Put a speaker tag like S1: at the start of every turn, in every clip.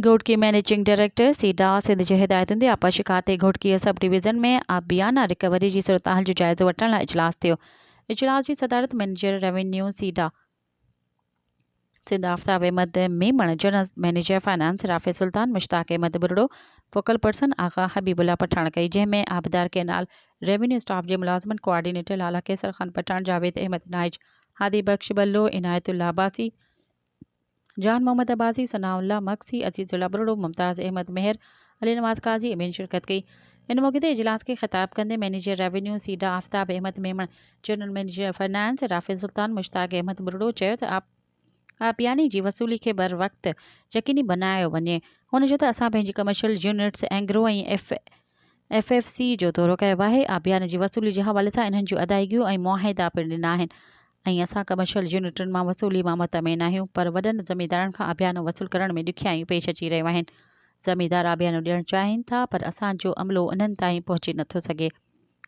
S1: Ghotki managing director SIDA Sindh جي هدايتن تي آبپاشي کاتي گهوٽڪي سب ڊويزن ۾ آبيانا رڪوري جي صورتحال جو جائزو وٺڻ لاء اجلاس ٿيو. اجلاس جي صدارت manager revenue SIDA Sindh Aftab Ahmed Memon, general manager finance Rafi Sultan, Mushtaq Ahmed Buriro, focal person Agha Habibullah Pathan ڪئي، جنهن ۾ آبدار ڪئنال ريونيو اسٽاف جي ملازمن ڪوآرڊينيٽر لالا قيصر خان پٺاڻ، جاويد احمد نائچ، هادي بخش بلو، عنايت الله عباسي، جان محمد عباسي، ثناء الله مگسي، عزيز الله ٻرڙو، ممتاز احمد مهر، علي نواز قاضي ۽ ٻين شرڪت ڪئي. ان موقعي تي اجلاس کي خطاب ڪندي manager revenue SIDA Aftab Ahmed Memon, general manager finance Rafi Sultan, Mushtaq Ahmed Buriro چيو ته آبياني جي وصولي کي بروقت يقيني بنايو وڃي. هن چيو ته اسان پنهنجي commercial units Engro ۽ F F F C جو دورو ڪيو آهي، آبياني جي وصولي جي حوالي سان انهن جون ادائيگيون ۽ معاهدا پڻ ڏنا آهن. ۽ اسان ڪمرشل يونٽن مان وصولي مان مطمئن آهيون پر وڏن زميندارن کان آبيانو وصول ڪرڻ ۾ ڏکيائيون پيش اچي رهيون آهن. زميندار آبيانو ڏيڻ چاهين ٿا پر اسان جو عملو انهن تائين پهچي نٿو سگهي.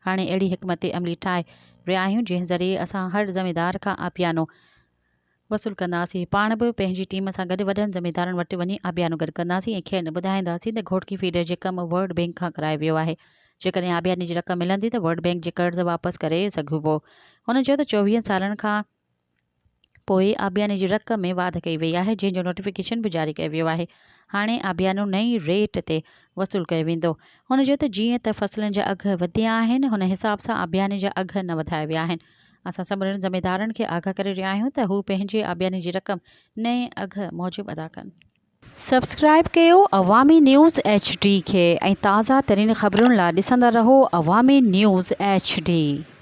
S1: هاڻي اهڙي حڪمت عملي ٺاهي رهيا آهيون جنهن ذريعي اسان هر زميندار کان آبيانو وصول ڪنداسين. پاڻ به پنهنجي ٽيم سان گڏ وڏن زميندارن وٽ وڃي آبيانو گڏ ڪنداسين ۽ کين ٻڌائينداسين ته گهوٽڪي فيڊر جي ڪم ورلڊ بينڪ کان ڪرايو ويو آهي. جيڪڏهن آبياني جي رقم ملندي ته ورلڊ بينڪ جي قرض واپس ڪري سگهبو. هن چيو ته چوويهن سالن کان پوء آبياني جي رقم ۾ واڌ ڪئي وئي آهي جنهن جو نوٽيفڪيشن به جاري ڪيو ويو آهي. هاڻي آبيانو نئين ريٽ تي وصول ڪيو ويندو. هن چيو ته جيئن ته فصلن جا اگهه وڌيا آهن هن حساب سان آبياني جا اگهه نه وڌايا ويا آهن. اسان سمورن زميندارن کي آگاهه ڪري رهيا آهيون ته هو پنهنجي آبياني جي رقم نئين اگهه موجب ادا ڪن. سبسڪرائيب ڪيو عوامي نيوز ايڇ ڊي کي ۽ تازه ترين خبرن لا ڏسندا رهو عوامي نيوز ايڇ ڊي.